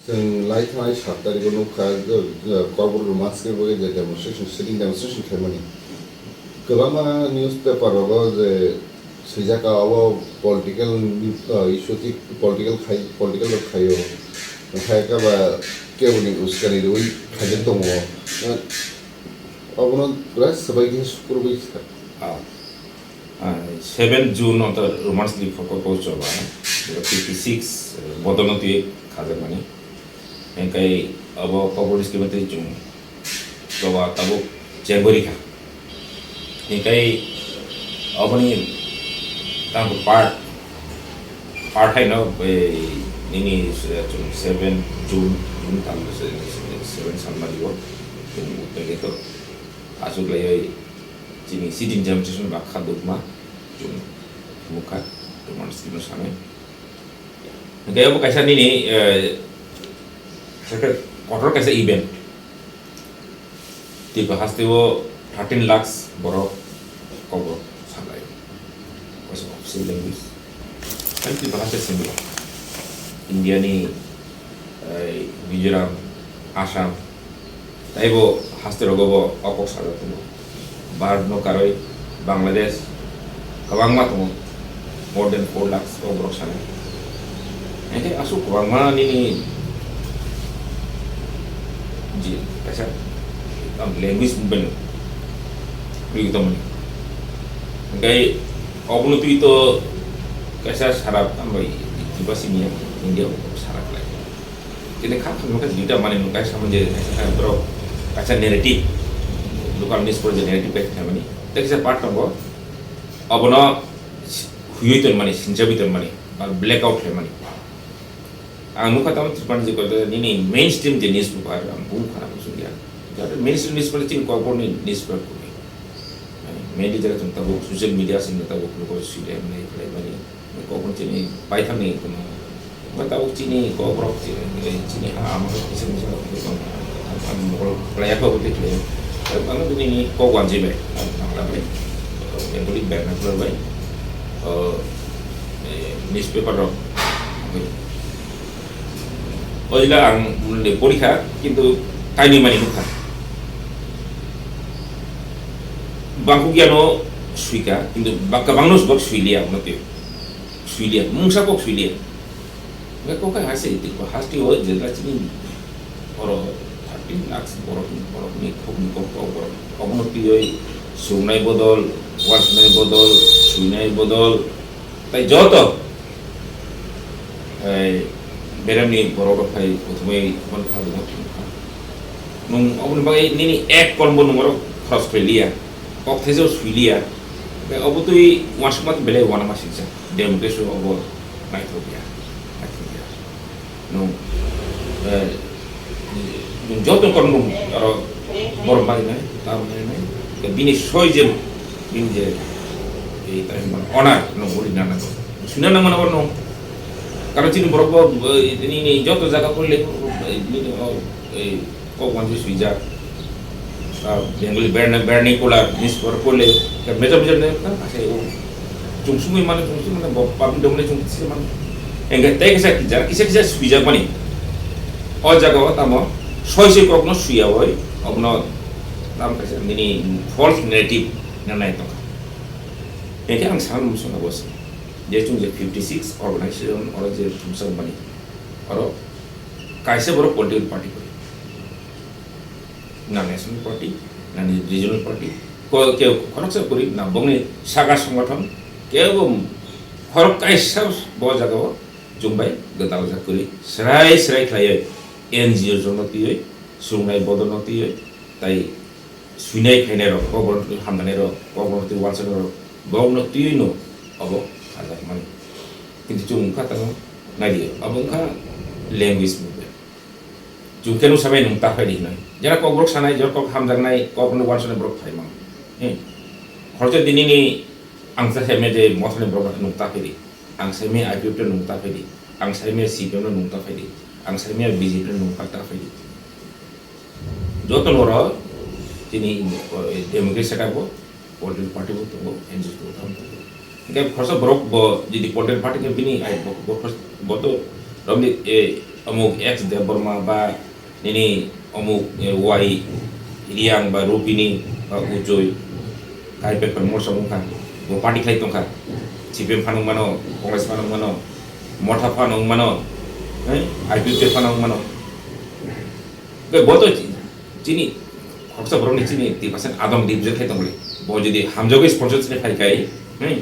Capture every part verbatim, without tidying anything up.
Chwng lai thanai sat tarikh o nukha, je, je, Kokborok Roman script bai je demonstration, sitting demonstration khaimani. Kwbangma newspaper rogo je swijak, abo political, uh, issue tik political khai, political rok khaio. Khai khe ba keboni uskani rwi khaijak tongo. Abono pura swbai khe sukurubui kha. Ah, ah, seven June onto Roman script photo post choba, fifty six, eh, bodolno twi khajakmani. Hingkai abo Kokborok script twi chwng choba tabuk chengwi rikha. Hingkai aboni tang part, part haino bai nini, eh, chwng seven June, June tal seven sanmari o chwng utpegito. Aswk laiwi chini sitting demonstration bakha dukma chwng nukha, Roman script no sanwi. Hingke abo kaisa nini, eh, kaisa kotor kaisa event. Tipra haste o thirteen lakhs borok Kokborok sanai. Kaisa official language. Tei Tipra haste simi India ni, eh, Mizoram, Assam, taibo haste rogo bo o kok sajak tongo. Bharat no karwi Bangladesh kwbangma tongo, more than four lakhs o borok sanai. Hingke aswk kwbangma nini je kaisa language movement twi tongmani. Hingke obono twi to kaisa sara tambai Tripura simi India sara khlai. Tini kha kha nokha duita mani nokha sama je kaisa borok kaisa narrative, local news pore je narrative kaisa khlaimani. Tei kaisa part tongo, abono huyui tonmani, sinchawi tonmani, ba blackout khlaimani. Ang nukha tamo Tripura je koto nini mainstream je news paper ang bung khana kusung ya. Jate mainstream news paper chini Kokborok ni news paper kuni. Mainly jara chwng tabuk social media sing tabuk nukho sui de mani khlai mani. Kokborok chini paithak ni kono. Ba tabuk chini Kokborok chini, chini ha ama kisa misa ang mokol khlai ya kho tei khlai. Ang tini Kokborok jibai, Bangla bai, Bengali vernacular bai, eh, news paper rok. O jila ang mwnwi porikha, kintu kainwi mani nukha. Bangkuk yano swika, kintu ba-, kwbangno swbak swiliya, mwnwi swiliya, mungsa kok swiliya. Hingke kok hai hase, tei kok hasti o jela chini oro thirteen lakhs borok, borokni khokni kok, kok borok. Obono twiwi sungnai bodol, wansnai bodol, swinai bodol, tai joto Ai, beremni borok rok phai, kuthumui phone kha, dumo thwng kha. Nwng oboni bagwi nini ek kolombo nwng oro khorok khlai liya, kok thaisa sui liya. Tei obo twi uansukma belai uanama sijak. Democracy obo naithok ya, naithok ya. Nwng, eh, Nwng joto kormo aro borok barinai, ta barinai. Bini soi je, bini je, ei, tai hwnba honor, nwng uri nana. Suna nang mana borno. Karon chini borok bo, eh, nini joto jaga ko le, eh, nini, oh, eh, kok wansi suijak. Ah, Bengali verna-, vernacular, newspaper ko le, ka meja meja ne, ka, ka, ka, Chwng sumui mano, chwng sumui mano, bo public domain chwng kisa mano. Engke tei kisa kisa, kisa kisa suijak mani. O jaga o tamo soi soi kok no suiya oi, obono tamo kaisa nini false narrative na nai tongkha. Engke ang sana muchung abo se. Je chwng je fifty six organization oro je thumsa mani. Oro kaisa borok political party kori. Na national party, na ni regional party, ko, ke khoroksa kwrwi, na bongni saka songothon, kebo khorok kaisa bo jagao chwng bai gwdal jak kwrwi, srai srai khlaiwi N G O jono twiwi, swrwngnai bodolno twiwi, tai swinai khainai rok, kokborok twi hamjaknai rok, kokborok twi uansuknai rok, bokno twiwi no obo khajakmani. Kintu chwng wngkha tamo naidi, obo wngkha language movement. Chwng khe nung sabai nung ta phai di hinoi. Jera kokborok sanai, jera kok hamjaknai, kokno uansuknai borok phai mano. Hmm. Khoroksa dinini ang sa saimaya je mothani borok nung ta phai di. Ang saimaya I P F T nung ta phai di. Ang saimaya C P M no nung ta phai di. Ang saimaya B J P no nung ta phai di. Joto noro chini, eh, democracy setup o political party bo tongo, N G O bo tongo. Hingke khoroksa borok bo jodi political party khe bini ai bo, bo, bo to romni, eh, Omuk ex Debbarma ba nini omuk, eh, Y Riang ba Rupini ba Ujoi kai paper morsa wngkha, bo party khlai tongkha, C P M phano wngmano, Congress phano wngmano, Motha phano wngmano, eh, I P F T phano wngmano. Be bo to chi-, chini khoroksa borokni chini twi percent adong represent khai tongmani. Bo jodi hamjagwi sponsor chini phai kai, hmm,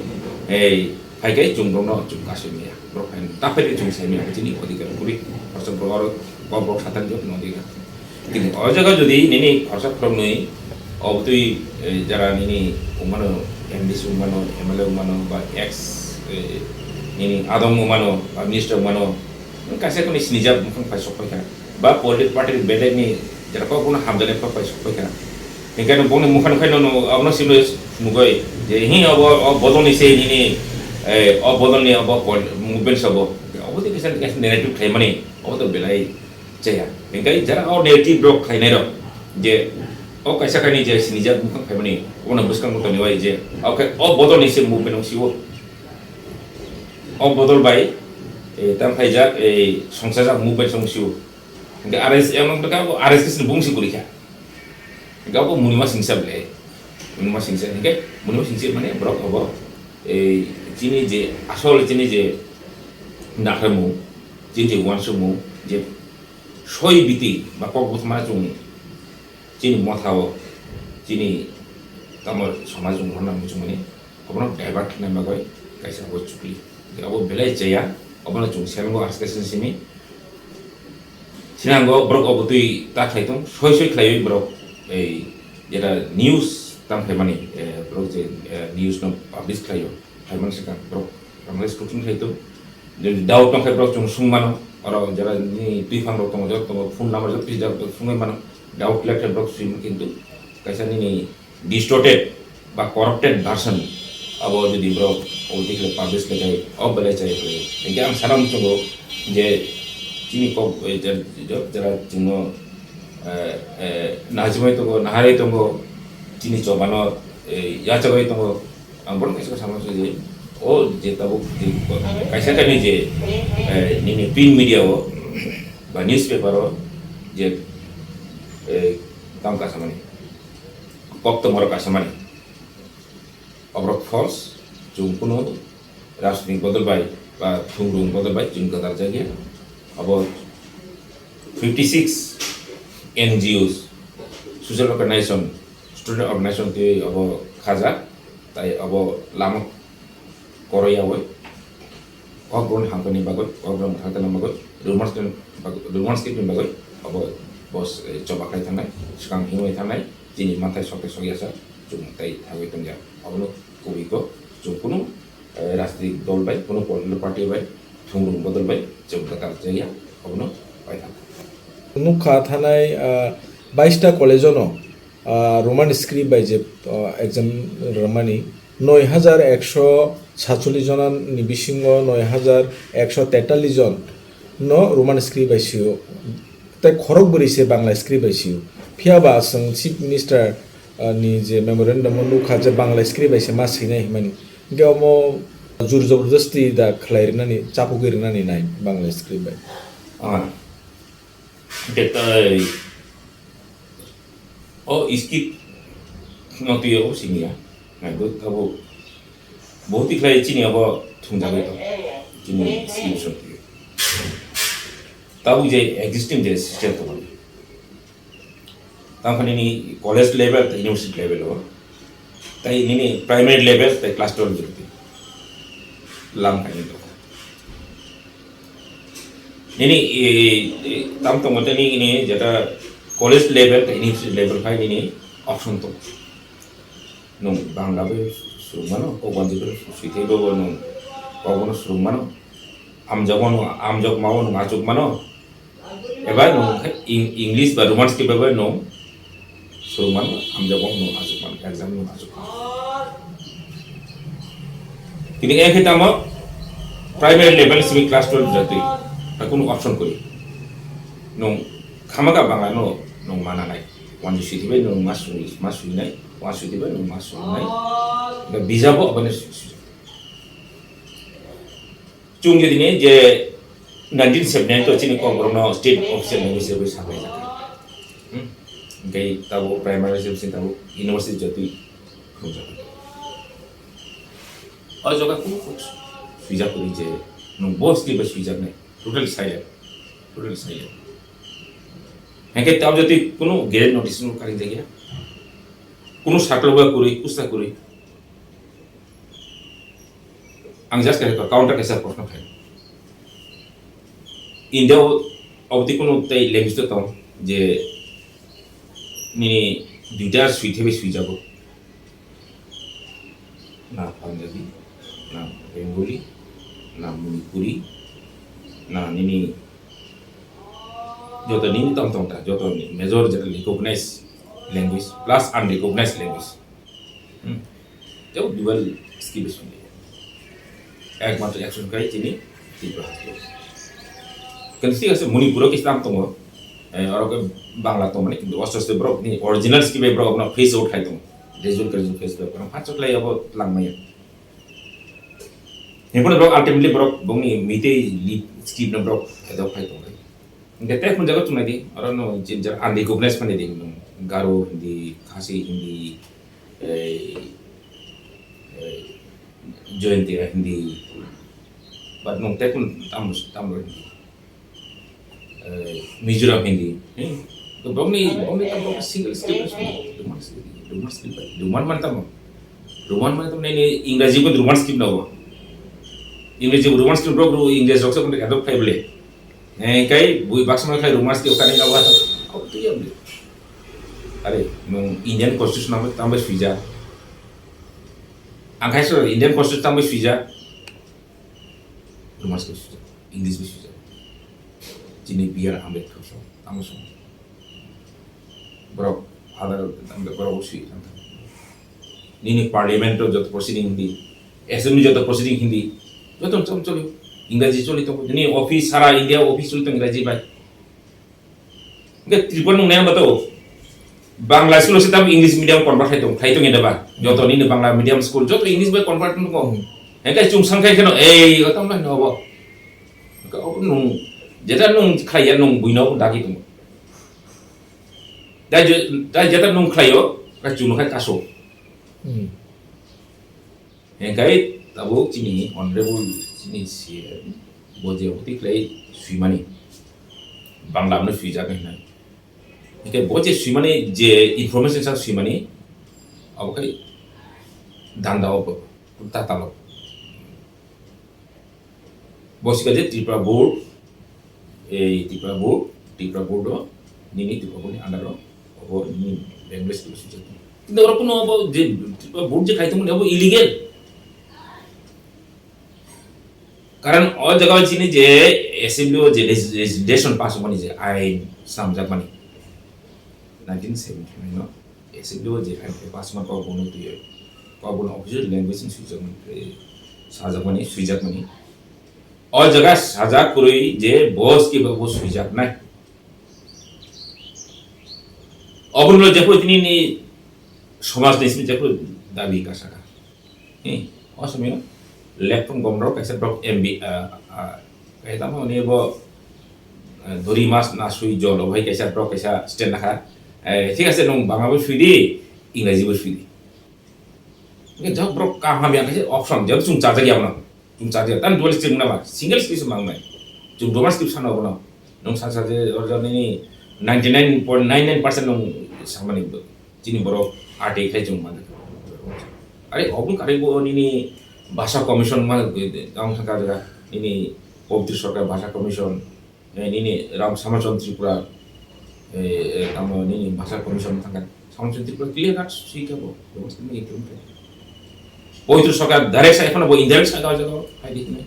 ei phai kai chwng borokno chwng kasui maya. Borok phai ta phai chwng sai maya chini odhikar kuri. Khoroksa borok aro bo borok satan jok no odhikar. Kintu o jaga jodi nini khoroksa khoroknwi obotwi, eh, jara nini umano M D C umano, M L A umano ba ex, eh, nini adong umano ba minister umano, kaisa kuni sinijak mukhang phai sok phai kha. Ba political party ni bedek ni jera kok bono hamjaknai phai sok phai kha. Hinkhe no bongni mukha nukhai no, no, abono simi nugoi je hi obo, o bodol ni se nini, eh, o bodol ni obo pol-, movement sabo. Obo tei kisa, kisa narrative khlaimani, obo to belai chaya. Hinkhe jera o narrative rok khlainai rok je o kaisa kainwi je sinijak mukhang phaimani, obono bwskango toniwai je, okay, o bodol ni se movement wng sio. O bodol bai, eh, tam khaijak, eh, songchajak movement wng sio. Hingke R S, emang bwkha bo R S S ni bungsi guri kha. Hingke abo munima singsa ble. Munima singsa, hingke munima singsa mane borok abo, eh, chini je asol chini je nakhramung, chini je wansukmung, je soi biti ba kok bwthma chung chini motha o, chini tamo somaj wng honna muchungmani, obono divert khlaina bagwi kaisa abo chukli. Abo belai chaya, obono chung seleng bo aske sini sini. Sinango borok obo twi ta khlai tong, soi soi khlaiwi borok ei jeta news tang khlaimani, eh, borok je, eh, news no publish khlaio, khlaimani swkang borok tangwi scrutiny khlai tong. Jodi doubt tong khe borok chung sung mano, oro jeta ni twi phang rok tongo, joto tongo, phone number joto pijak sungwi mano, doubt khlai khe borok sui mano, kintu kaisa nini distorted ba corrupted version abo jodi borok obo twi khe publish khe khai, o belai chaya khlai. Hingke ang sana muchungo je chini kok, eh, je-, je-, jera chwngno, eh, eh, nahajimai tongo, naharwi tongo, chini chobano, eh, yachagwi tongo. Ang bono kaisa sama se je, o je tabuk je kaisa kainwi je, eh, nini print media o ba newspaper o je, eh, tamo kasamani. Kok tongmarok kasamani. Oborok false, chwng kunu rajnitik bodol bai ba thungrung bodol bai chwng kwtal jakya. Abo fifty six N G Os, social organization, student organization twi abo khajak, tai abo lama koroyawi. Kok borok hamkani bagwi, kok borok mwthangtani bagwi, rumors ni bagwi, rumors ni bagwi, abo bo, eh, choba khai thangnai, swkang himwi thangnai, chini manthai sokte sokyasa, chwng tei thagwi tongya. Abono kubui kok, chwng kunu, eh, rajnitik dol bai, kunu political party bai, thungrung bodol bai, chwng kwtal chaya, abono pai thang. Nukha thanai, ah, baista college-o no, ah, Roman script bai je, ah, exam rwmani, noi hajar ekso satchollish jona ni bisingo noi hajar ekso tetallish jon no Roman script bai sio, tei khorok bwrwi se Bangla script bai sio. Phiya ba chwng Chief Minister, ah, ni je memorandum o nukha je Bangla script bai se ma swinai hwnmani. Hingke omo jur jabardasti da khlai rwnani, chapugwi rwnani nai Bangla script bai. Ah. Hingke tai o script no twi o siniya. Nai bo abo bo twi khlai chini abo thungjagwi tong. Chini script song twi. Tabuk je existing je system tongmani. Tamo nini college level tei university level o, tei nini primary level tei class twelve jodi lam khaini tong. Nini, e, e, tam tongo tei nini jeta college level tei university level khai nini option tong. Nung Bangla bai swrwng mano, kok banjwi bai swithai bai bo nung kok bono swrwng mano. Amjok mano, amjok mao nung achuk mano. Eba nung khe Eng-, English ba Roman script bai nung swrwng mano, amjok mano nung achuk mano, exam nung achuk mano. Kini khe tamo primary level simi class twelve jatwi, ta kunu option kori. Nung khamaka Bangla no nung mana nai. Wanjwi swithai bai nung ma swi, ma swinai, wanjwi swithai bai nung ma swinai. Ba bijabo aboni swi, swi. Chwng je dini je Nineteen seventy-nine to chini Kokborok no state official language hisabe sanai jakha. Hmm? Hingke tabo primary hisabe sin tabo university jotui phunukjakha. O jaga kunu kunu swijak kwrwi je nwng bo script bai swijaknai. Total silent. Total silent. Hingke tabo jotui kunu gazette notice no karingjak ya. Kunu saklo ba kwrwi, kusta kwrwi. Ang just kaisa counter kaisa proshno khai. India o obotwi kunu tei language to tong je nini duita swi thebe swijago. Na Punjabi, na Bengali, na Manipuri, na nini joto nini tong tong ta, joto ni major jeta recognized language plus unrecognized language. Hmm. Tebo dual script song. Ekmatro action kai chini Tripura haste. Kan si ase Manipur ke Islam tongo. Eh, oro ke Bangla tong mani kintu osto osto borok ni original script borok na face out khai tong. Rejul rejul face out. Kan hachok lai abo lang maya. Hingkon borok ultimately borok bongni mitei script no borok adopt khai tong. Hingke tei phunjago chungnai di, oro no je, je unrecognized phani di, no, Garo Hindi, Khasi Hindi, eh, eh, Jaintia Hindi, but no tei phun tam, tam Hindi, eh, Mizoram Hindi, eh, to bongni, bongni tam bong single state, Roman state, Roman state, Roman man tam, Roman man tam nini Ingraji pun Roman script no, Ingraji Roman script bro, bro, Ingraji rok sa pun adopt khai bole. Eh, kai bui baksa ma khai rumors ke kani na wa. Au tu ya bui. Are, nung Indian Constitution namu tambai suija. Ang khai so Indian Constitution tambai suija. Rumors ke suija. English bi suija. Chini B R Ambedkar so, tamo so. Borok, other, borok usi. Nini parliament o joto proceeding Hindi, assembly joto proceeding Hindi, joto choli choli, Ingraji choli tongo. Nini office sara India office choli tongo Ingraji bai. Hingke Tripura nung nai bato, Bangla school se tam English medium convert khai tongo, khai tongo eba. Joto nini Bangla medium school, joto English bai convert tongo. Hingke chung sang khai kheno, ei, o tam bai no bo. Hingke o nung, jeta nung khai ya nung buino dagi tongo. Dai je, dai jeta nung khlaio, ka chunu khai kaso. Hmm. Hingkai tabuk chini honorable chini C M bo je uti khlai swimani. Bangla no swijak hinai. Hingkai bo je swimani je information sa swimani, abo khai danda o bo, tata lo. Bo sika je Tripura Board, ei Tripura Board, Tripura Board o, nini Tripura Board ni under o, obo nini language school sujak. Kintu oro kuno obo je Tripura Board je khai tongmani obo illegal. Karon o jaga o chini je assembly o je legis-, legislation pass wngmani je ain swnamjakmani nineteen seventy-nine o. Aswk do je hai khe pasma kok bono twiwi kok bono official language ni swijak mani, eh, sajakmani, swijakmani. O jaga sajak kwrwi je bo skibo bo swijaknai. Obono jephru tini ni somaj ni simi jephru dabi kasaka. Hi, o somio laptop gomrok kaisa borok M B, ah, ah, kaisa tamo ni bo, ah, dori mas na sui jolo hai kaisa borok kaisa stand nakha. Eh, thik ase, nung Bangla bo sui di, Ingraji bo sui di. Hingke jok borok kaham ya kaisa option, jok chwng chajak ya bono. Chwng chajak ya, tan dual script na ba, single script se mangnai. Chwng dual script sana bono. Nung sa sa je, oro nini ninety nine point nine nine percent nung samani bo. Chini borok R T I khai chwng manjak. Are obo karwi bo nini Bhasha Commission ma, ang thangka jaga, nini Pabitra Sarkar Bhasha Commission, eh, nini Ram Samachon Tripura, eh, eh, tamo nini Bhasha Commission thangka. Samachon Tripura clear cut sui kha bo. Pabitra Sarkar direct sa, ekhono bo indirect sa jaga jaga hai di nai.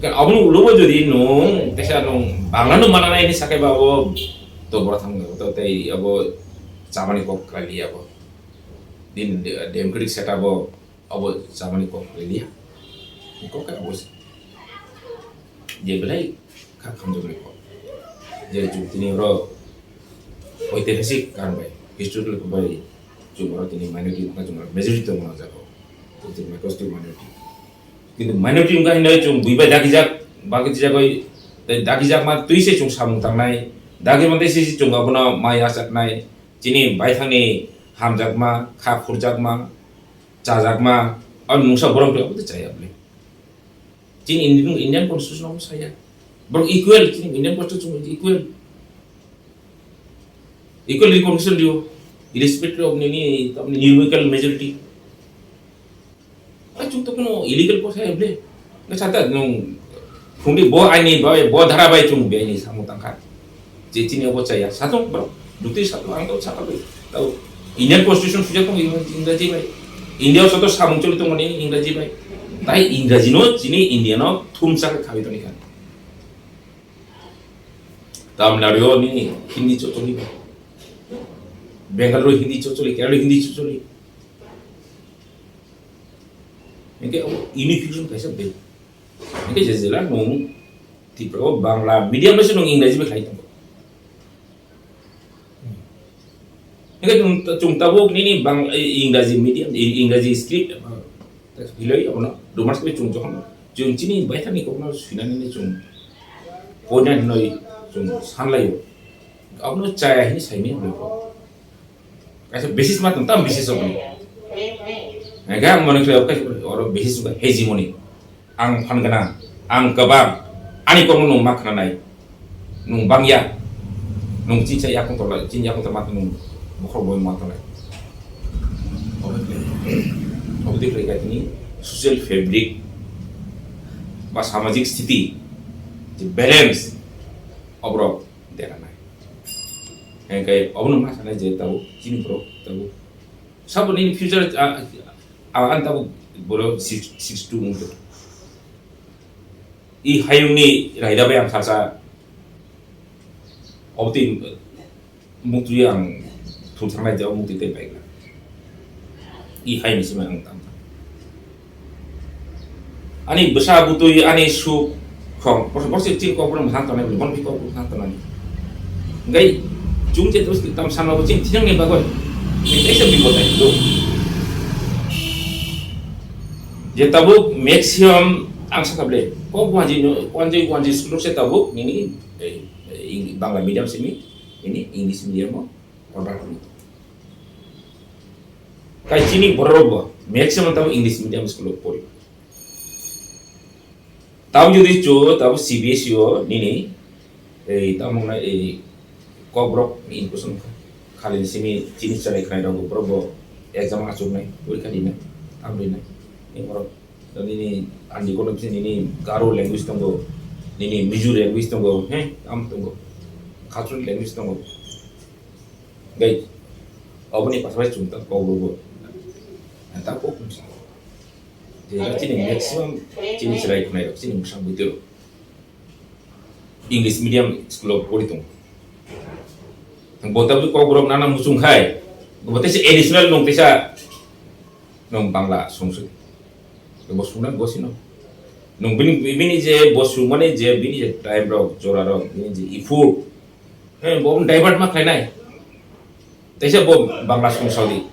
Kan aboni ulo bo jodi nung, tesa nung Bangla nung mana nai ni sakai ba abo to bora thang to tei abo chamani kok kali abo. Din de-, democratic setup o abo chamani kok kali ya. Kok kai abo se. Je belai kha khamjak ni kok. Je jung tini oro oitihasik karon bai, historical bai jung oro tini minority, jung oro majority tong jago. Tini minority. Kintu minority wngkha hinwi chwng bui bai dakijak, bagwi twijagwi, tei dakijakma twi se chwng samung tangnai, dagima tei se chwng abono mai achaknai, chini baithangni hamjakma, kha khurjakma, chajakma, ani mungsa borok twi abo twi chaya bwle. Chini Indian, Indian Constitution abo saya. Borok equal, chini Indian Constitution equal. Equal recognition dio, irrespective of nini, tamni numerical majority. Ai, chwng to kuno illegal ko saya bwle. Nang sata nung phungdi bo aini bai, bo dhara bai chwng bini samung tangkha. Je chini obo chaya, satung bro, duti satung ang to saka bai. Tao Indian Constitution suja tong Ingraji bai. India soto samung choli tong ni Ingraji bai. Tai Ingraji no chini India no thumsa khawi toni khan. Tamil Nadu ni Hindi chocholi. Bengal ro Hindi chocholi, Kerala Hindi chocholi. Engke unification kaisa bai. Engke je jela nung Tripura o Bangla medium bai se nung Ingraji bai khai tongo. Engke chwng, chwng tabuk nini Bang-, eh, Ingraji medium, eh, Ingraji script, eh, hilai abono Roman script chwng jokhon chwng chini baithani kokno swinani chwng poina hinoi chwng sanlaio. Abono chaya hini saimani hwnwi kok. Kaisa basis ma tong tam basis of. Engke ang mone khlai kaisa oro basis of hegemony. Ang phan gwnang, ang kwbang, ani kokno nwng ma khwnanai, nwng bangya, nwng chini sa yakung tolai, chini yakung tolai nung bokhorok boi ma tolai. Obo de khlai, obo de khlai kha tini social fabric ba samajik sthiti, je balance, oborok deranai. Engke obono ma sanai je tabuk chini borok tabuk sabo nini future, ah, ah, ang tabuk boro six, six two wngkha. I hayungni raida bai ang salsa obotwi muktwi ang thur thangnai je o muktwi tei baikha. I hayungni simi ang tang. Ani bwsa bwtwi, ani suk khong, bor-, borsi chini kokborok mwthang tongnai, borok kokborok mwthang tongnai. Hingke chwng je tam sanma bo chini thwngni bagwi, chini kaisa bibo tai do. Je tabuk maximum ang sakha ble, kok wanji no, wanji, wanji school se tabuk nini, eh, eh, Bangla medium simi, ini English medium o order khamwi. Kai chini borok bo maximum tabuk English medium school o pori. Tamo jodi cho, tamo C B S E o nini, ei, tamo na, ei, kokborok ni inclusion kha. Khali simi chini chalai khnai rok borok bo exam achuk nai, porikha di nai, tamo di nai. Ni borok, nini andi kono khe nini Garo language tongo, nini Mizo language tongo, he, tamo tongo. Khachur language tongo. Gai, oboni pasal chung ta kokborok bo. Ta kok. Je chini maximum chini chwrai khwnai rok, chini bwsa bwtwi rok English medium school o pori tongo. Bo tabuk kokborok nana muchung khai, bo teisa additional nung teisa nung Bangla sungsui. Bo sungna bo sino. Nung bini, bini je bo sungmani je bini je time rok, jora rok, bini je effort, eh, bo divert ma khlainai. Teisa bo Bangla sungsao di.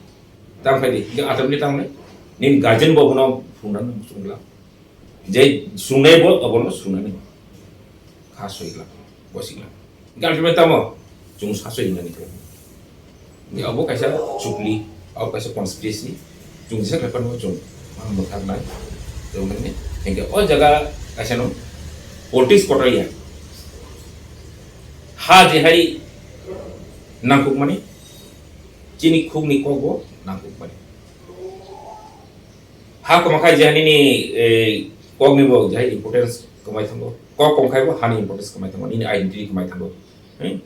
Tang khai di, hingke atam ni tang nai. Nini guardian bo bono phungrang sungla. Je sungnai bo abono sunani. Kha soigla, bosigla. Hingke ultimate tamo, chwng sasoi hinani khe. Hingke abo kaisa chukli, abo kaisa conspiracy. Chwng jesa khe pano chwng, ah, mwthang nai. Chwng nai. Hingke o jaga kaisa no politics kotor ya. Ha je hai nangkukmani, chini khukni kok bo nangkukmani. Ha kwmakhai je nini, eh, kokni bo jahai importance kwmai thango. Kok kwmakhai bo hani importance kwmai thango. Nini identity kwmai thango. Hmm?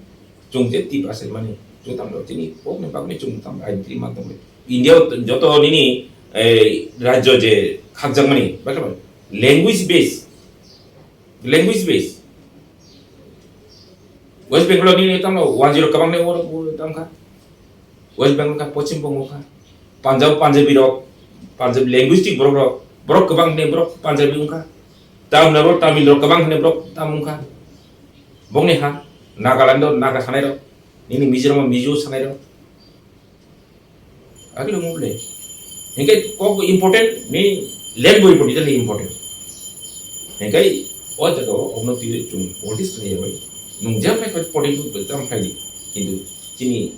Chwng je tip asai mani. Chwng tamo chini kokni bagwi chwng tamo identity man tongwi. India o joto nini, eh, rajyo je khakjakmani, bakhe language base. Language base. West Bengal ni tamo one zero kwbang ni oro tamo kha. West Bengal kha, Poschim Bongo kha. Punjab, Punjabi rok, Punjab linguistic borok rok, borok kwbang hwnwi borok Punjabi wngkha. Tamil rok, Tamil rok kwbang hwnwi borok Tamil wngkha. Bongni ha, Nagaland o Naga sanai rok, nini Mizoram o Mizo sanai rok. Agile mo ble. Hingke kok bo important, ni land bo important, ni important. Hingkai o jaga o obno twi chwng politics khlai ya bai. Nwng jam khai politics tamo khai di. Kintu chini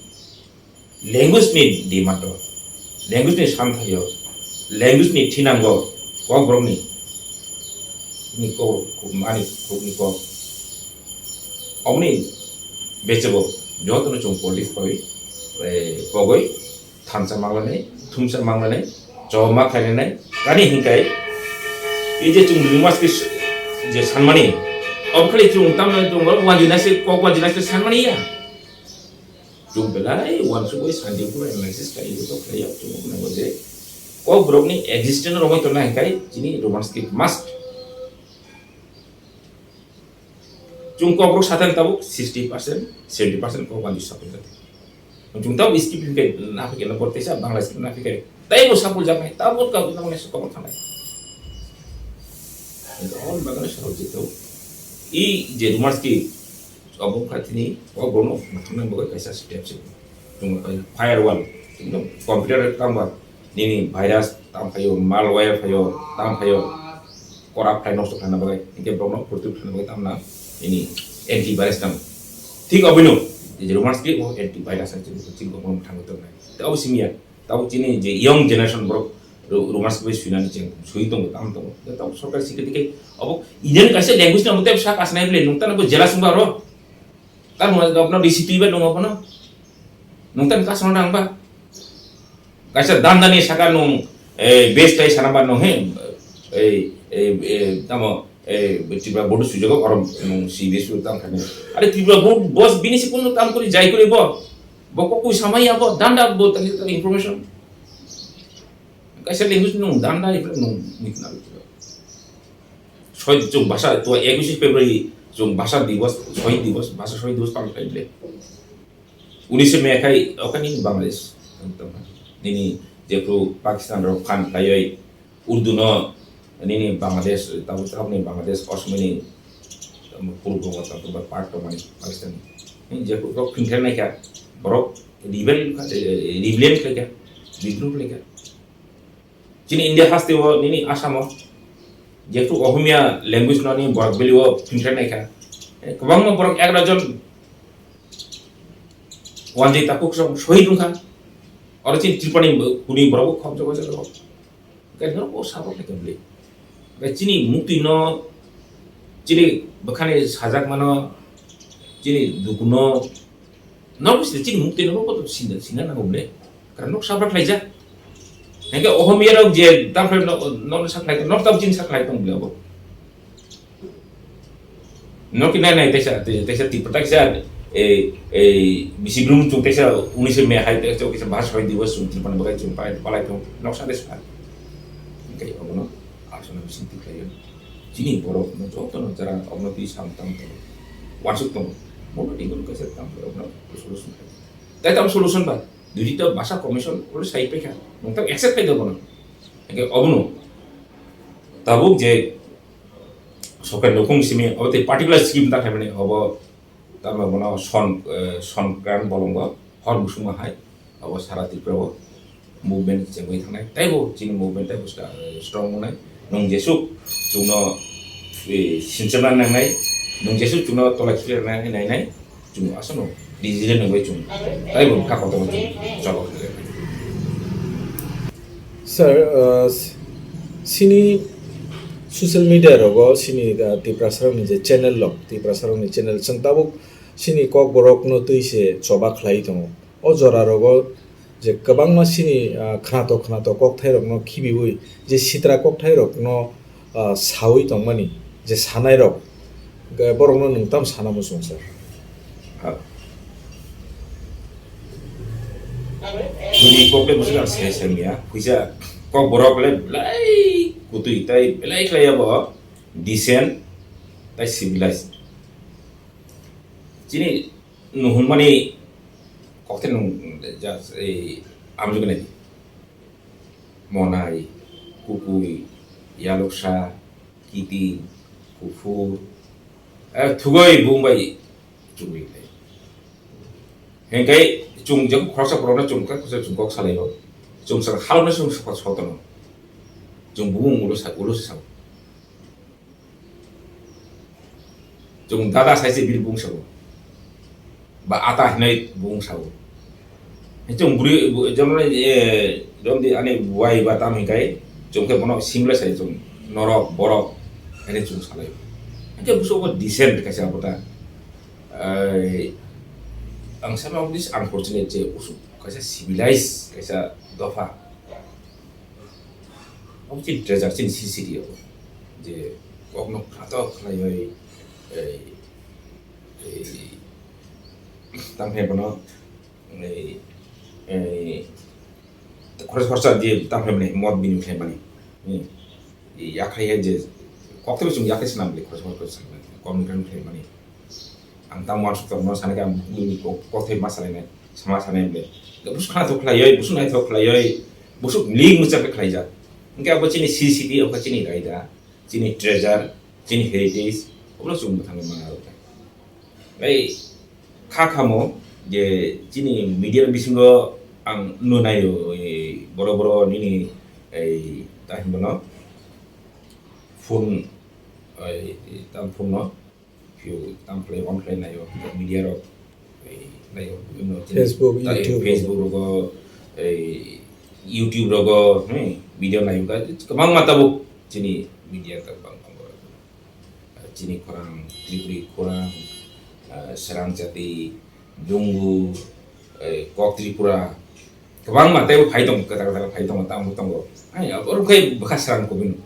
language ni demand o, language ni santhai o, language ni thinango, kok borok ni, ni kok, ani kok ni kok. Oboni bechebo jotono chwng politics koi, eh, kogoi thansa manglanai, thumsa manglanai, choma khainai, kani hinkai, ei je chwng Roman script je sanmani, obo khali chwng tamni chwng wanjinai se, kok wanjinai se sanmani ya. Chwng belai wansugwi scientific analysis khlai, ebo to khlai ya, chwng nango je kok borokni existence romwi tongna hinkai chini Roman script must. Chwng kokborok satan tabuk sixty percent, seventy percent kok banjwi sapung jati. Chwng tabuk script hingke naphike na bor teisa Bangla script naphike. Taibo sapul jaknai, tabuk ka nang nesa kokborok thangnai. All bagano sarok jito. I je Roman script, obo khatini, kokborokno thangna bagwi kaisa step se. Chwng firewall, computer tangba, nini virus tam phaio, malware phaio, tam phaio. Corrupt khlai nosto khlaina bagwi, hinkhe borokno protect khlaina bagwi tamna nini antivirus nango. Thik oboino je Roman script o antivirus hai chini chini borokno mwthangwi tongnai. Tei obo simi ya, tabuk chini je young generation borok Ro-, Roman script bai swinani cheng swi tongo, tamo tongo. Tei tabuk sorkar sikhe dikhe obo Indian kaisa language no tei sak asnai bole nung tano bo jelas wngba ro. Tamo rok no risi twi ba nung obono. Nung tano kasno nang ba. Kaisa dandani saka nung, eh, base tai sana ba nung he, eh, eh, eh, tamo, eh, Tripura board sujago orom nung C B S tang khani. Are Tripura board boss bini si kono tam kuri jai kuri bo. Bo ko kui samai ya bo danda bo tang information. Kaisa language nung danda ifle nung mikna. Soi chung basa to ekush February chung basa divos, soi divos, basa soi divos pang khai le. Unishe May khai okani Bangladesh. Nini jepru Pakistan ro khan kaioi Urdu no nini Bangladesh, tabu tabu ni Bangladesh, Osmani, Purbo Bangla, tabu ba part to mani Pakistan. Nini jepru ro khin khai naikha, borok rebel, rebellion khai kha, bidruh khai kha. Chini India haste o nini Assam o jehetu Ohomia language no ni borok beli o phingkhe naikha. Eh, kwbangma borok egaroh jon wanjwi takhuk song shohid wngkha. Oro chini Tripura ni kuni borok bo khop jogo jogo. Khe norok bo sabok khe beli. Khe chini muktwi no chini bwkhani sajak mano chini duku no Nok bisi chini mukti no ko sinda sinda na gomle. Kara nok sabra khlaijak. Hingke Ohomia rok je tamphre nok nok sakhlai nok tam chini sakhlai tong bole abo. Nok ki nai nai tesa tesa tip tesa e e bisi blum chung tesa unishe May hai tesa kisa bahas hai diwas chung tip bagai chung palai palai tong nok sa des pa. Hingke obono asona bisi tip khlai. Chini borok no joto no jara obono twi sam tam tong. Wansuk tong. Mono ni gun kaisa tam obono solution. Tai tam solution ba, dui ta basa commission oro sai paikha, nung tam accept khai dogo no. Hingke obono tabuk je sokar nokung simi obo tei particular scheme ta khaimani obo tamo bono son, eh, son kran bolongo hor musuma hai obo sara Tripura o movement chengwi thangnai. Taibo chini movement taibo sta-, eh, strong wngnai. Nung jesuk chungno, eh, sinchana nangnai, nung jesuk chungno tola khilirnai nai nai. Chwng aswkno digital ni bai chwng taibo kha kotor chwng chobok khe. Sir, uh, s-, sini social media rogo sini, uh, Tiprasa rokni je channel rok, Tiprasa rokni channel chwng tabuk sini kokborok no twi se choba khlai tongo. O jora rogo je kwbangma sini, ah, khnato khnato kokthairokno khibiwi je sitra kokthairokno, ah, sawi tongmani je sanairok, ge-, borokno nwng tamo sana muchung sir? Ha. Chini kokle bwswk ang sai sai ya. Puisa kok borok le belai kutui tai belai khlai ya bo decent tai civilized. Chini nuhumani kokte nung ja, ei, amjok nai. Monai, kukui, yaloksa, kiting, kuphur, eh, thugoi bumbai chugui. Hengkai chung jeng khoroksa borokno chung kha khoroksa chung kok salaio. Chung sa halokno chung sa sotono. Chung bumung ulo sa, ulo sa. Chwng dada sai se bini bung sao. Ba ata hinwi bung sao. Chwng bwrwi, bu-, jemon, eh, jemon di ani buai ba tam hinkai, chwng khe bono similar sai chwng norok, borok, hinwi chwng salai. Hingke buso bo decent kaisa abo ta. Eh, ang sama this unfortunate je usuk kaisa civilized kaisa dopha. Obo chini treasure, chini C C T obo. Je kokno khnatok khlaiwi, ei, ei, tamo khe bono, ei, ei, khorsa khorsa je tamo khe bini mod bini khlai mani. Hmm. Yakhai hai je, kokthai chwng yakhai swnam bini khorsa khorsa swnam bini, communication khlai mani. Ang tamo uansuk tongma sanai khe ang bini kok-, kokthai ma sanai nai, sama sanai bini. Busuk khnatok khlaiwi, busuk naithok khlaiwi, busuk ling muchak khe khlaijak. Hingke abo chini C C T, abo chini raida, chini treasure, chini heritage, obo chwng bwthangwi mano rok. Ei, kha khamo je chini media bisingo ang nunai o, ei, boro boro nini, ei, ta hinbono phone, ei, tam phone no, phiyok tam khlai, on khlai naio, media rok, ei, naio, bibhinno chini Facebook, ta, ei, YouTube. Facebook rogo, ei, YouTube rogo, hmm, video naio, kwbangma tabuk chini media ta bang tongo. Chini khorang, Tripuri khorang, ah, Srang Jati, Dungu, eh, Kok Tripura, kwbangma teibo phai tongo, kwtal kwtal phai tongo, tamo tongo. Ai, abo rok khai bwkha srang kubui no.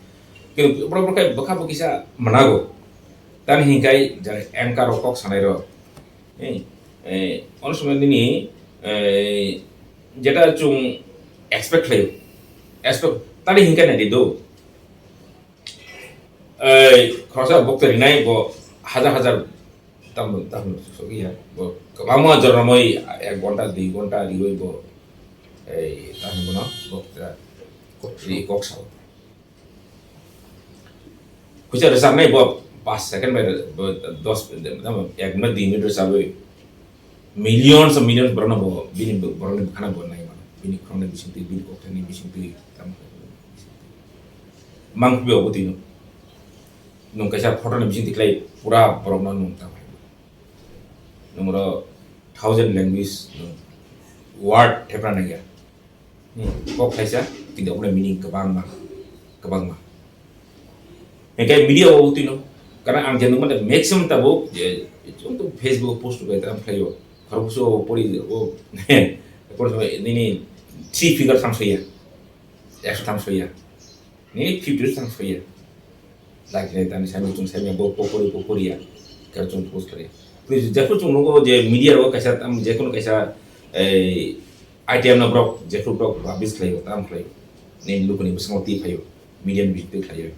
Khe borok rok khai bwkha bo kisa mwnago. Tani hinkhai jara anchor rok kok sanai rok. Eh, eh, ono somoi nini, eh, jeta chwng expect khlaio. Expect, tani hinkhai nai di do. Ei, khoroksa bokto rinai bo hajar hajar tam, tam sogwi ya. Bo kwbangma joromoi ek ghonta, dui ghonta riwi bo, ei, tam bono bokta ri kok sao. Khuisa rwchapnai bo pas second bai bo dos, tam ek minute, dui minute rwchapwi. Millions of millions borokno bo bini bo-, borokni bwkhano bo nai mano. Bini khoroknwi bisingtwi, bini kokthaini bisingtwi, tamo khe bisingtwi. Mang piyo obo twino. Nwng kaisa photo ni bisingtwi khlai pura borokno nwng tamo khe. Nwng oro thousand language nwng word thepra nangya. Hmm, kok kaisa, kintu obono meaning kwbangma, kwbangma. Hingke media o twi no, karon ang je nukmani maximum tabuk je, chwng to Facebook post bai tamo khlaio, khoroksa o pori o, pori nini three figure thang soya, ekso thang soya, nini fifty thang soya. Lagi nai tani sami chung sami bo pokori pokori ya. Kar chung post kare. Please, jepho chung nugo je media ro kaisa tam, je kono kaisa, eh, item no borok, jepho borok publish khlaio, tam khlaio. Nini lukuni bwskango twi phaio, media ni bisingtwi khlaio.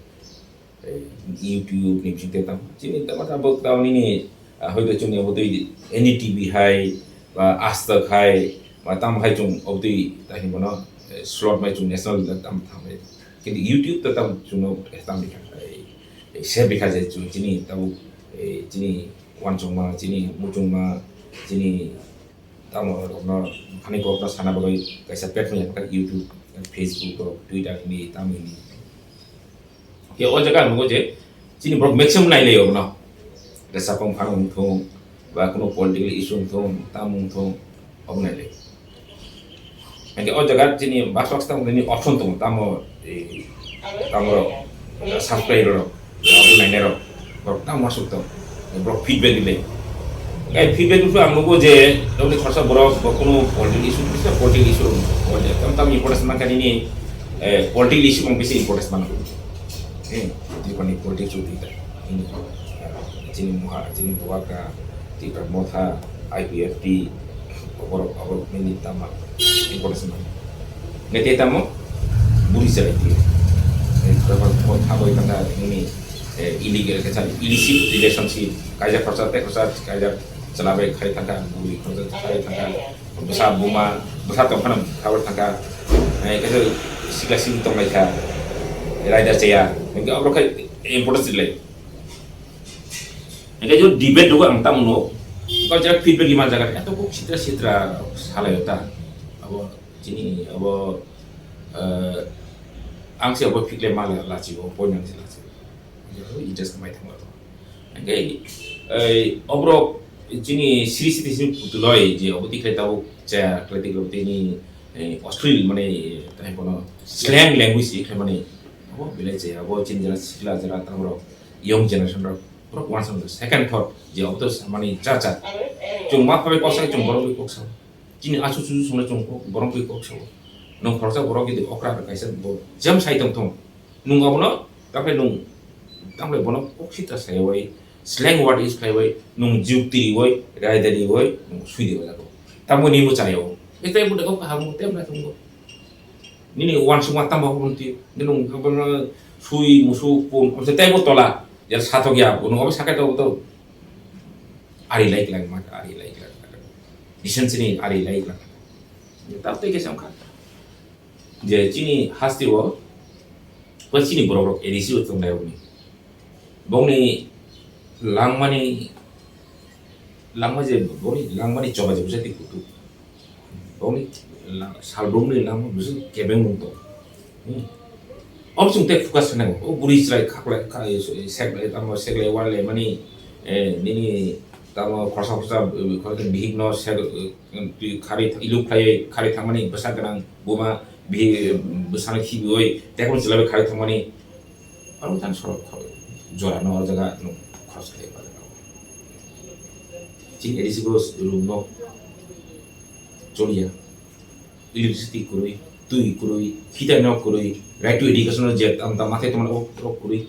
Eh, YouTube ni bisingtwi tam. Chini tam ta bo tam nini, ah, hoito chini abo twi N D T V hai, ba Aaj Tak hai, ba tam hai chung abo twi ta hinwi bono, eh, slot mai chung national level tam thang hai. Kintu YouTube ta tam chung no, eh, tam bikha, eh, eh, save bikha je chung chini tabuk, eh, chini uansukma, chini muchungma, chini tamo rokno, hani kokno sana bagwi kaisa platform ya kha YouTube, Facebook, Twitter ni tam ni. Khe o jaga ang nugo je chini borok maximum nai lai obono. Rwchapung phano wng thung, ba kuno political issue wng thung, tam wng thung, obo nai lai. Hingke o jaga chini bas bas tamo nini option tongo, tamo, eh, tamo rok, subscribe rok, abo nainai rok, borok tamo asuk tong, borok feedback rilai. Hingke feedback rok ang nugo je, tamo khorsa borok, bo kuno political issue, bisa political issue rok, tam tam importance mankha nini, eh, political issue bang bisi importance mano. Hmm, Tripura ni politics o twi ta. Ini, ah, chini muha, chini buwakra, Tipra Motha, I P F T, oborok, oborok nini tama importance man. Nete tamo, buri chai twi. Eh, Tripura Motha boi tangka ini, eh, illegal, kesa illicit relationship, kaijak khorsa, te khorsa, kaijak chwla bai khai tangka, buri khorsa khai tangka. Bwsa buma, bwsa tong phano khabar thangkha, eh, kaisa sikla simi tong lai kha, rider chaya, hingke oborok khe importance rilai. Hingke jo debate rok ang tamo no, kok jara feedback ima jaga, eto kok sitra sitra salai ta, abo chini, abo, eh, ang se abo feedback ma la, lachi, o point ang se lachi, interest khamai thangma to, hingke Ei, oborok chini siri siti sini putuloi je obo tikhlai tabuk chaya khlai tikhlai tini, eh, Australia mane, eh, tai bono slang language si khlai mani. Obo belai chaya, obo chini jara sikla jara tamo rok young generation rok borok uansuk second thought je obo to samani cha cha. Chwng ma phabai kok sai chwng borok bai kok sao. Chini achu chuchu songno chwng kok borok bai kok sao. Nwng khoroksa borok gidi okra kaisa bo jam sai tong thung. Nwng abono, taphai nwng, taphai bono kok sita saiwi, slang word use khlaiwi, nwng jukti riwi, raida riwi, nwng sui di wajak. Tamo ni muchai o. Ete bo dego kaham mo tem na thung. Nini uansukma tamo bo ti. Nwng abono sui musu pun, o se tebo tola. Ya satok ya, nwng obo sakai to to. Ari lai klang ma, ari lai klang. Decency ni ari lai klang. Tap tei kesa wngkha. Je chini hasteo, o chini borok rok A D C o tongnai rokni. Bongni langmani, langma je, bongni langmani choba je bwsai twi kutu. Bongni la-, salbrumni langma bwsai kebeng mung tong. Hmm. Obo chwng tei focus khainai, o bwrwi chwrai khaklai, kha-, seklai, tamo seklai, walai mani, eh, nini tamo khorsa khorsa, eh, khorsa bihik no sek, eh, twi kharwi th-, iluk khlaiwi kharwi thangmani bwsa gwnang buma bihik, eh, bwsano khibiwi tekung chwlaiwi kharwi thangmani. Aro tang sorok khorwi jora no o jaga nwng khorsa khlai pajaknai. Chini A D C bo room no choliya. Electricity kwrwi, twi kwrwi, khitai nok kwrwi, right to education no je tam tam mathai tongmani o, o kwrwi.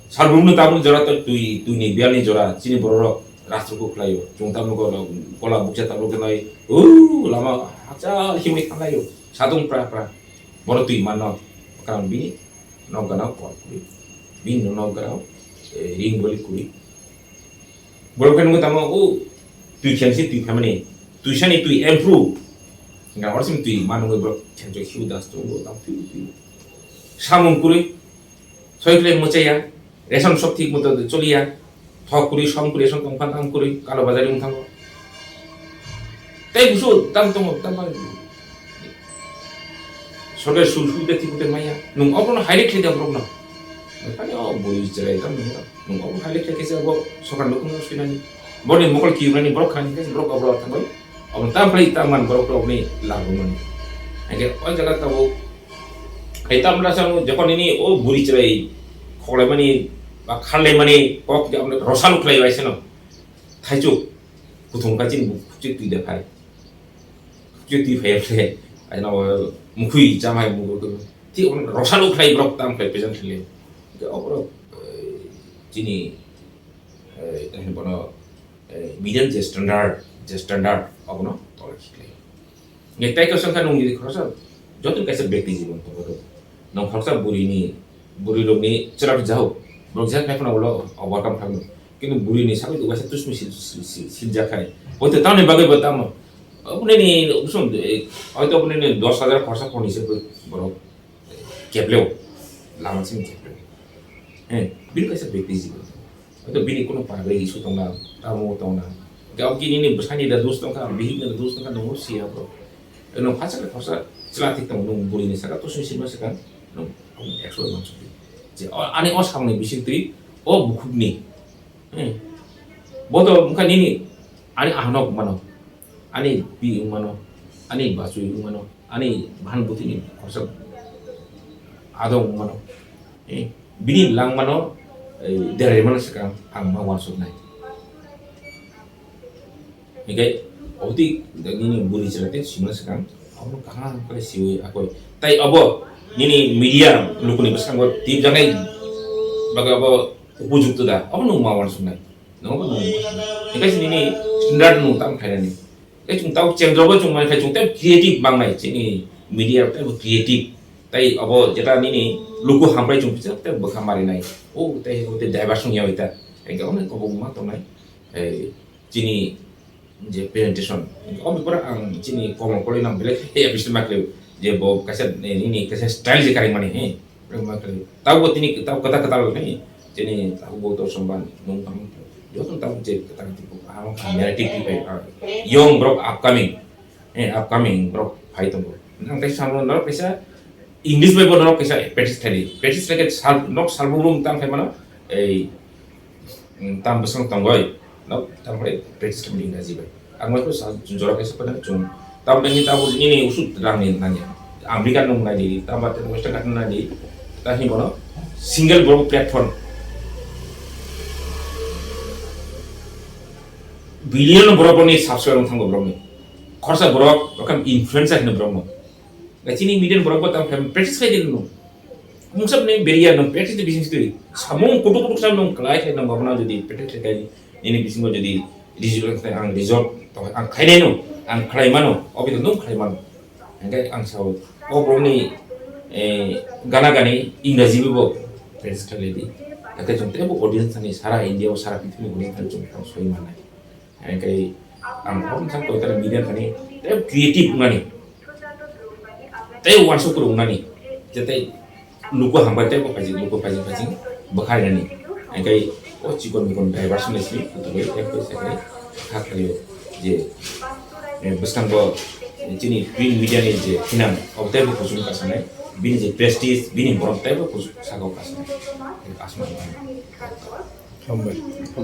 Salbrumno tabuk jora to twi, twini biyalni jora, chini bororok rastro kuk khlaio. Chwng tabuk kola, kola bukcha tabuk khe nai, "Uu, lama hachal himwi thanglaio." Sadung pra pra. Boro twi manno. Karon bini nok gana kor kwrwi. Bini nok gana, eh, ring boli kwrwi. Borok khe nungwi tamo, o twi khensi twi phaimani, twisani twi improve. Nga orsini twi manungwi borok khensi hiu das tongo, tamo twi twi. Samung kwrwi, soi khlai mwchaya, ration sok thik moto choliya, thok kwrwi, som kwrwi, ration tongphan tang kwrwi, kalo bazari wng thango. Tei busu tam tongo, tam tongo. Sorkar sul sul de thik de maya. Nung obono highlight khlai da borok no. Kani o bui cherai tam nung. Nung obo highlight khlai kesa bo sorkar no kuno sinani. Boni mokol ki nani borok khani kesa borok obo thangoi. Obo tam khlai tam man borok rok ni labu mani. Age o jaga tabo. Ai tam rasa mo jokon ini o buri cherai kholai mani ba khalai mani kok ja amne rosalu khlai bai seno. Thaichuk kuthum ka chini bukchuk twi da phai. Bukchuk twi phai phle, aina o mukhui chamai mukhui. Ti on rosalo khlai borok tam khlai pejan khlai. Ke oborok, eh, chini, eh, tani bono, eh, median je standard, je standard obono tolak khlai. Nge tai ko sangkha nung di khoroksa, joto kaisa bekti jibon tongo to. Nong khoroksa buri ni, buri rok ni chwrak jahok, borok jahok nai phano ulo overcome khlai mano. Kintu buri ni sagwi kaisa tusmi sil, sil, sil, sil jakhai. Oito tamni bagwi bo tamo. Oboni ni usum, eh, oito oboni ni dos hajar khoroksa phone hisab borok kepleo, lama simi kepleo. Eh, bini kaisa bekti jibon. Hwnkhe bini kuno pagwi issue tongna, tamo tongna. Hwnkhe abo kini ni bwsani da dos tongkha, bihik ni da dos tongkha, nungo siya bro. Eno khasa le khasa chwla thik tongo, nung buri ni saka to sui sima saka, nung ekso man sui. Je, o, ani o samni bising twi, o bukhuk ni. Hmm. Bo to wngkha nini, ani ahanok mano. Ani pi wngmano, ani bachwi wngmano, ani bahan bwtwini khorsa adong wngmano, eh, bini langmano, eh, derai mano swkang ang ma uansuknai. Hinkhe obotwi nini buri chwla tei simano swkang abono kaham khe siwi akoi. Tai abo nini media lukuni bwskango tip jaknai bagwi abo upojukto da, abono ma uansuknai. Nokho nung. Hingke sini ni standard nung tam khainani. Tei chung tau chem jogo chung mai khai chung tei creative bangnai chini media tei bo creative. Tei abo jeta nini luku hambai chung pisa tei bwkha marinai. O tei o tei diversion ya ita. Hingke omo kobong ma tongnai. Eh, chini je presentation. Omo pura ang chini komon koloi nang belai khe ya bisti makle je bo kaisa, eh, nini kaisa style je karing mani he. Tabo tini tabo kata kata lo ni. Tini tabo bo to somban nung tang. Yo tong tabo je kata kata ko. Ang narrative ti pai. Young bro upcoming. Eh, upcoming bro pai tong. Nang tai samlo no kaisa English bai bo no kaisa practice thani. Practice lagi sal nok sal bo tang khai mano. Eh, Tam bwswng tongoi, no, tam bai practice khlai Ingraji bai. Ang bai sa jora kaisa pada chung. Tam bai ni tabuk nini usuk rang ni nanya. America nung nai di, tam bai Western country nai di. Ta hi bono single borok platform. Billion borok ni subscribe wng thango borok ni. Khorsa borok, borok influencer hino borok no. Chini median borok bo tam practice khai di no. Mungsa ni beria nung practice ni bising sitwi. Samung kutuk kutuk sam nung kalai khai nung gabna jodi practice khai nini bisingo jodi result khai ang result to ang khainai no, ang khlai mano, obi to nung khlai mano. Hingke ang sao, o borokni, eh, gana gani Ingraji bo practice khai di. Hingke chwng tebo audience ni sara India o sara pithimni audience ni chwng tang soi manai. Hingke ang hom thang koi tara media thani tebo creative mani. Tei uansuk rwngnani, je tei luku hambai tei bo phaijak, luku phaijak phaijak bwkhainani. Hingke o chikon mikon driver swnai simi, kutugwi tei koi sakhe kha khlaio je, eh, bwskango chini print media ni je phinang, abo tei bo kuchung kasanai, bini je prestige, bini borok tei bo kuchung sakao kasanai. Asma. Hambai.